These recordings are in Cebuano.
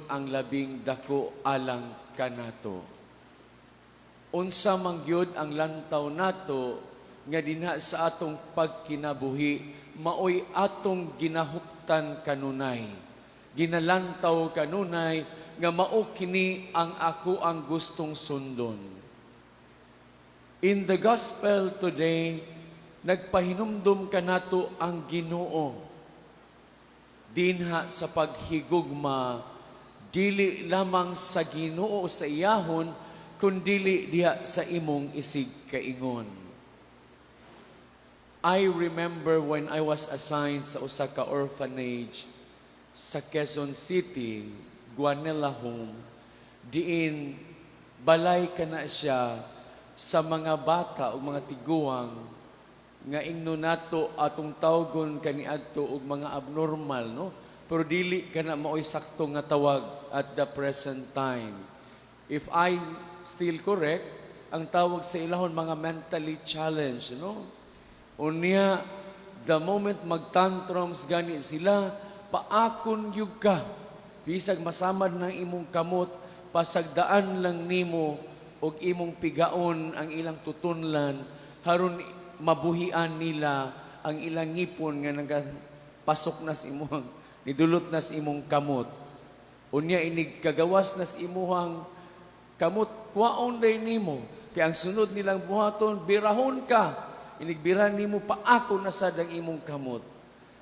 Ang labing dako alang kanato. Unsa man gyud ang lantaw nato nga dinha sa atong pagkinabuhi maoy atong ginahuptan kanunay? Ginalantaw kanunay nga mao kini ang ako ang gustong sundon. In the gospel today, nagpahinumdum kanato ang Ginoo dinha sa paghigugma, dili lamang sa Ginoo sa iyahon, kundili diha sa imong isig kaingon. I remember when I was assigned sa usa ka orphanage sa Quezon City, Guanella Home, diin balay kana siya sa mga bata o mga tiguang nga ingno nato atong tawgon kaniadto og mga abnormal, no? Pero dili kana maoy sakto nga tawag at the present time. If I still correct, ang tawag sa ilahon mga mentally challenged, no? Unya, the moment magtantrums gani sila, paakon gyud ka. Bisag masamad ng imong kamot, pasagdaan lang nimo og imong pigaon ang ilang tutunlan haron mabuhian nila ang ilang ngipon nga nagapasok na sa imong, nidulot na sa imong kamot. Unya, inig kagawas na sa imuhang kamot, kwaon day nimo. Kay ang sunod nilang buhaton, birahon ka. Inigbira nimo, paako na sad ang imong kamot.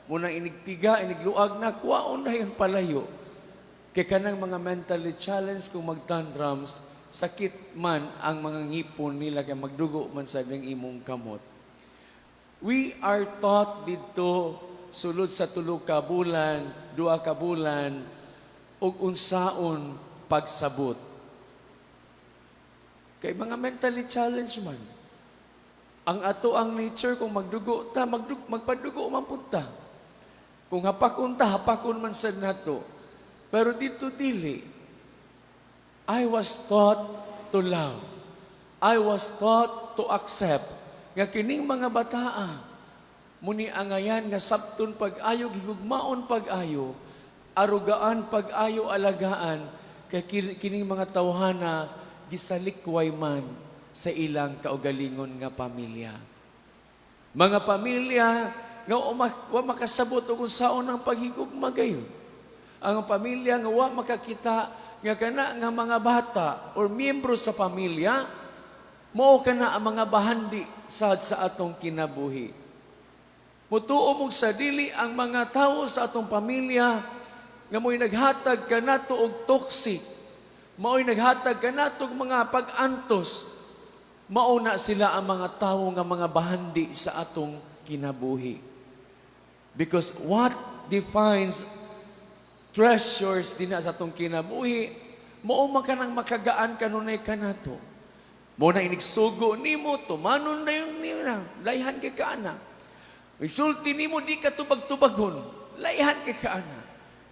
Munang inigpiga, inigluag na, kwaon na yun palayo. Kay kanang mga mentally challenged, kung magtantrums, sakit man ang mga ngipon nila kay magdugo man sad ang imong kamot. We are taught didto sulod sa 3 ka bulan, 2 ka bulan, ug unsaon pagsabot. Kay mga mentally challenged man. Ang ato ang nature, kung magdugo ta, magpadugo man pud ta. Kung hapakon ta, hapakon man sad nato. Pero dito dili. I was taught to love. I was taught to accept nga kining mga bataa muni angayan nga sabton pag-ayo, gigugmaon pag-ayo, arugaan pag-ayo, alagaan, kay kining mga tawhana gisalikway man sa ilang kaugalingon nga pamilya. Mga pamilya nga wa makasabot og unsaon ang paghigugma gayud. Ang pamilya nga wa makakita nga kana nga mga bata or miyembro sa pamilya mao kana ang mga bahandi sad sa atong kinabuhi. Mutuo mong sa dili ang mga tawo sa atong pamilya nga mo'y naghatag kanato og toxic, mao'y naghatag kanato og mga pag-antos, mao na sila ang mga tawo nga mga bahandi sa atong kinabuhi. Because what defines treasures dinha sa atong kinabuhi, mao man kanang makagaan kanunay kanato. Mo na inigsugo nimo, tumanon na yung nimo, layhan kay kaana. Isulti nimo, di ka tubag-tubagon, layhan kay kaana.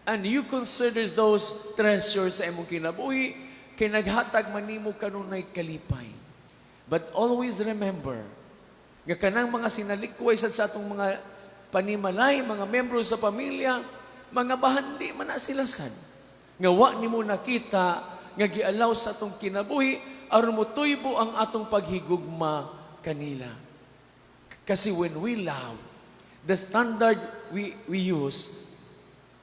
And you consider those treasures sa imong kinabuhi, kay naghatag man nimo kanunay kalipay. But always remember, nga kanang mga sinalikway sa atong mga panimalay, mga membro sa pamilya, mga bahandi man na sila sad. Nga wa nimo nakita nga gialaw sa atong kinabuhi aron motuybo ang atong paghigugma kanila. Kasi when we love, the standard we use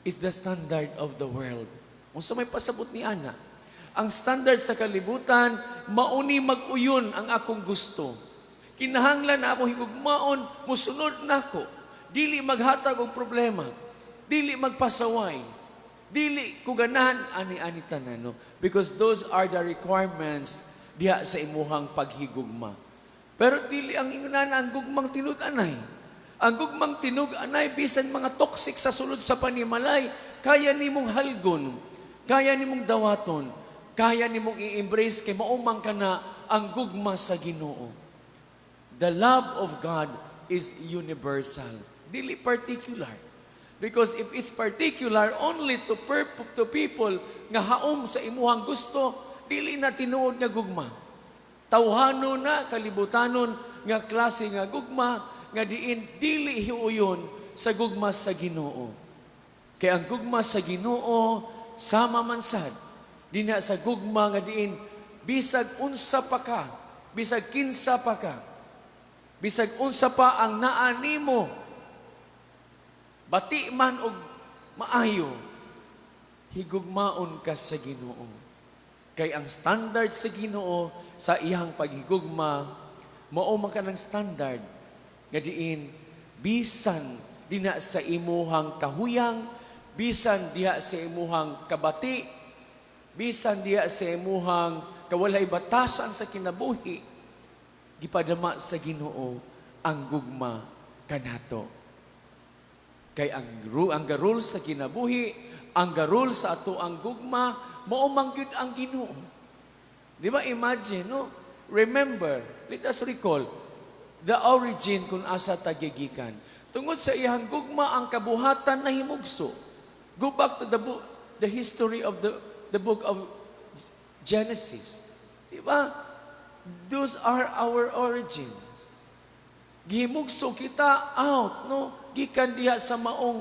is the standard of the world. Unsa may pasabot ni ana? Ang standard sa kalibutan, mauni mag-uyon ang akong gusto. Kinahanglan na ako higugmaon, musunod nako. Dili maghatag og problema. Dili magpasaway. Dili ko ganahan ani-ani tanan, no? Because those are the requirements diha sa imuhang paghigugma. Pero dili ang ingnan ang gugmang tinud-anay. Ang gugmang tinug-anay, bisan mga toxic sa sulod sa panimalay, kaya nimong halgon, kaya nimong dawaton, kaya nimong i-embrace kay mao man kana ang gugma sa Ginoo. The love of God is universal, dili particular. Because if it's particular only to people nga haom sa imuhang gusto, dili na tinuod nga gugma. Tawhanon na, kalibutanon nga klase nga gugma nga diin dili hiuyon sa gugma sa Ginoo. Kay ang gugma sa Ginoo sama man sad dina sa gugma nga diin bisag unsa pa ka, bisag kinsa pa ka, bisag unsa pa ang naa nimo, bati man og maayo, higugmaon ka sa Ginoo. Kay ang standard sa Ginoo sa iyang paghigugma mao man kanang standard nga diin bisan dina sa imuhang kahuyang, bisan diha sa imuhang kabati, bisan diha sa imuhang kawalay batasan sa kinabuhi, gipadama sa Ginoo ang gugma kanato. Kay ang garul sa kinabuhi, ang garul sa ato ang gugma, mao man gyud ang Ginoo. Di ba, imagine, no? Remember, let us recall the origin kung asa ta gigikan. Tungod sa iyang gugma, ang kabuhatan na himugso. Go back to the history of the book of Genesis. Di ba? Those are our origins. Gihimugso kita out, no? Gikan diha sa maong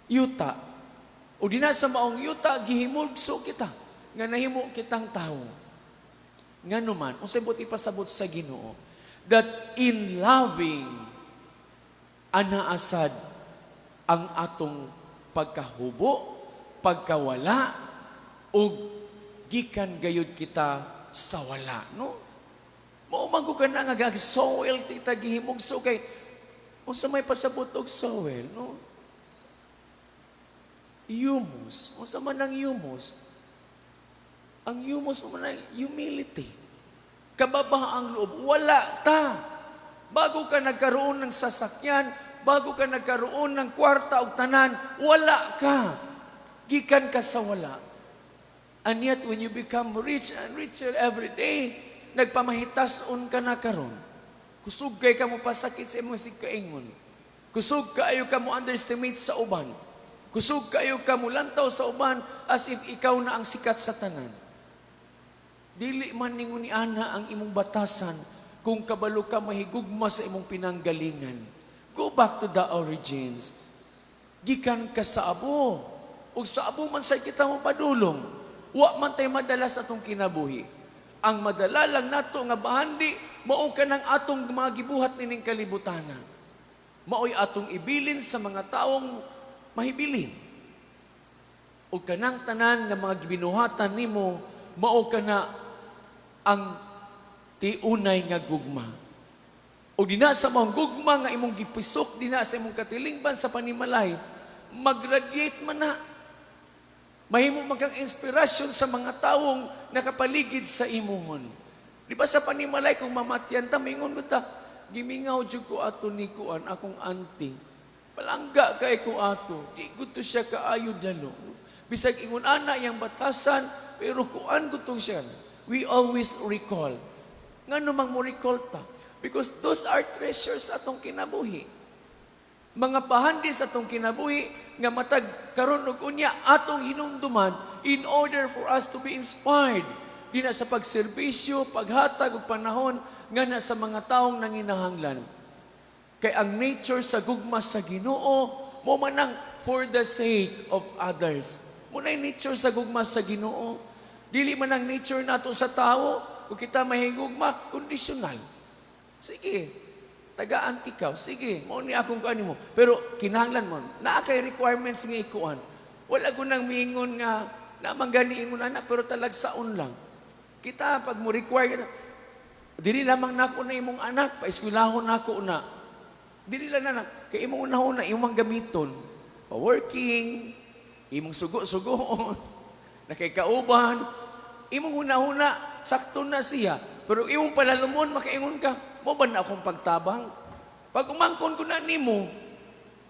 yuta. O dina sa maong yuta, gihimugso kita nga nahimo kitang tao. Ngano man, unsay buot ipasabot sa Ginoo? That in loving, anaa sad ang atong pagkahubo, pagkawala, ug gikan gayud kita sa wala, no? Mao man ko kana nga soil kita gihimugso, kay unsa may pasabot og soil, no? Humus. Unsa man ang humus? Ang humus mo man ang humility. Kababa ang loob. Wala ta. Bago ka nagkaroon ng sasakyan, bago ka nagkaroon ng kwarta o tanan, wala ka. Gikan ka sa wala. And yet, when you become rich and richer every day, nagpamahitason ka na karon. Kusog kay ka mo pasakit sa imong kaingon. Kusog kaayo ka mo underestimate sa uban. Kusog kaayo ka mo lantaw sa uban as if ikaw na ang sikat sa tanan. Dili man ningon ni ana ang imong batasan kung kabalo ka mahigugma sa imong pinanggalingan. Go back to the origins. Gikan ka sa abo. Ug sa abo man sa kita mo padulong. Wa man tay madala sa atong kinabuhi. Ang madala lang nato nga bahandi mao kanang atong mga gibuhat nining kalibutana. Maoy atong ibilin sa mga taong mahibilin. Ug kanang tanan nga mga gibinuhatan nimo, mao kana ang tiunay nga gugma. O dina sa mga gugma nga imong gipisok dina sa imong katilingban sa panimalay, mag-radiate man na. Mahimo man kang inspirasyon sa mga taong nakapaligid sa imuhon. Di ba sa panimalay, kung mamatyan ta, mingon ko ta, "Gimingaw jud ko ato ni kuan, akong auntie. Palangga kay ko ato. Di gusto siya kaayo dalo." Bisag ingon ana yang batasan, pero kuan gutong siya. We always recall. Ngano mang mo recall ta? Because those are treasures sa atong kinabuhi. Mga pahandi sa atong kinabuhi nga matag karon ug unya atong hinumduman in order for us to be inspired dina sa pagserbisyo, paghatag ug panahon nga na sa mga taong nanginahanglan. Kay ang nature sa gugma sa Ginoo mo manang for the sake of others. Mo na nature sa gugma sa Ginoo. Dili man ang nature nato sa tao, kung kita mahigugma, conditional. Sige, tagaan ikaw. Sige, mao ni akong kuan mo. Pero kinahanglan mo, naa kay requirements nga ikuan. Wala ko nang miingon nga namang gani ingon ana, pero talagsaon lang. Kita pag mo require, dili lamang nako na imong anak, paeskwelahon nako na. Dili lang na, kay imong unahon na imong gamiton. Pa-working, imong sugo-sugoon, nakay kauban, imong hunahuna, sakto na siya. Pero imong palalumon, makaingon ka, "Mo ba na akong pagtabang? Pag umangkon ko na nimo,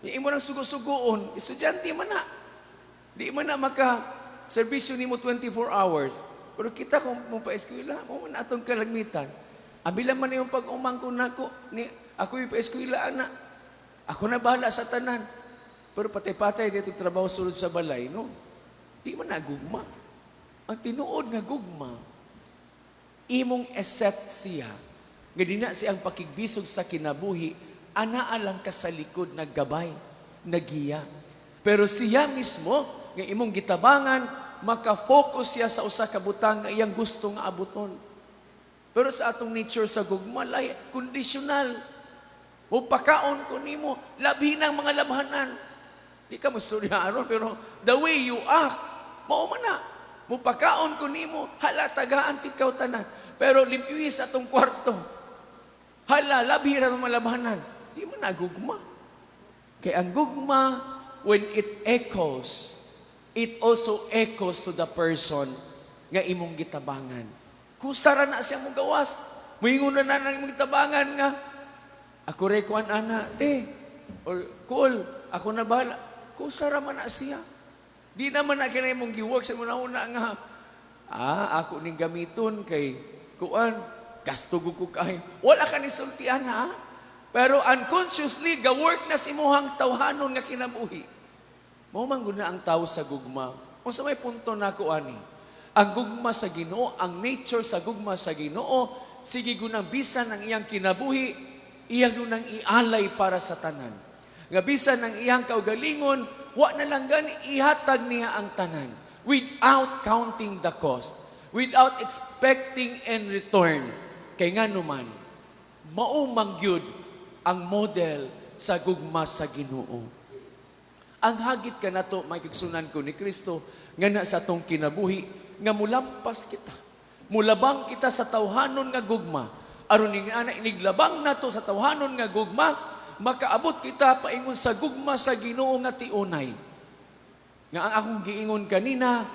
imo nang sugo-sugoon, estudyante man na. Di man na maka serbisyo nimo 24 hours." Pero kita kung mo pa-eskwela, mo man atong kalagmitan. Abila man yung pag-umangkon nako, ni ako yung pa-eskwela ana. Ako na bahala sa tanan. Pero patay-patay dito trabaho sulod sa balay, no? Di man na gugma. Ang tinuod nga gugma, imong eset siya, nga dina siyang pakigbisog sa kinabuhi, anaa lang ka sa likod naggabay, nagiya. Pero siya mismo, nga imong gitabangan, maka-focus siya sa usa ka butang nga iyang gusto nga abuton. Pero sa atong nature sa gugma, lay, conditional. Mupakaon ko nimo, labi ng mga labhanan. Di ka mustorya aron, pero the way you act, mao man na. Mupakaon ko nimo, hala, tagaan tikaw tanan. Pero limpyuhi sa atong kwarto. Hala, labi ra mga labhanan. Di man na gugma. Kay ang gugma, when it echoes, it also echoes to the person nga imong gitabangan. Kusara na siya mo gawas. Muingon na na imong gitabangan nga, "Ako ray kuan ana, te." Or, "Cool, ako na bahala." Kusara man na siya. Di naman na kinay mong giwork sa muna una nga, "Ah, ako ning gamiton kay kuan, gasto ko kay." Wala ka ni sultian ha. Pero unconsciously, ga-work na si imuhang tawhanon nga kinabuhi. Mao man gud na ang tao sa gugma. Unsa may punto nako ani? Ang gugma sa Ginoo, ang nature sa gugma sa Ginoo, sige gunang bisan ang iyang kinabuhi, iya gunang ialay para sa tanan. Nga bisan ang iyang kaugalingon, wa na lang gani, ihatag niya ang tanan without counting the cost, without expecting in return. Kay nga numan, mao man gyud ang model sa gugma sa Ginoo. Ang hagit ka nato, mga kaigsuonan ko ni Kristo, nga na sa atong kinabuhi, nga mulampas kita. Mulabang kita sa tawhanon nga gugma. Aron nga ana iniglabang nato sa tawhanon nga gugma, makaabot kita paingon sa gugma sa Ginoo nga tiunay. Nga ang akong giingon kanina,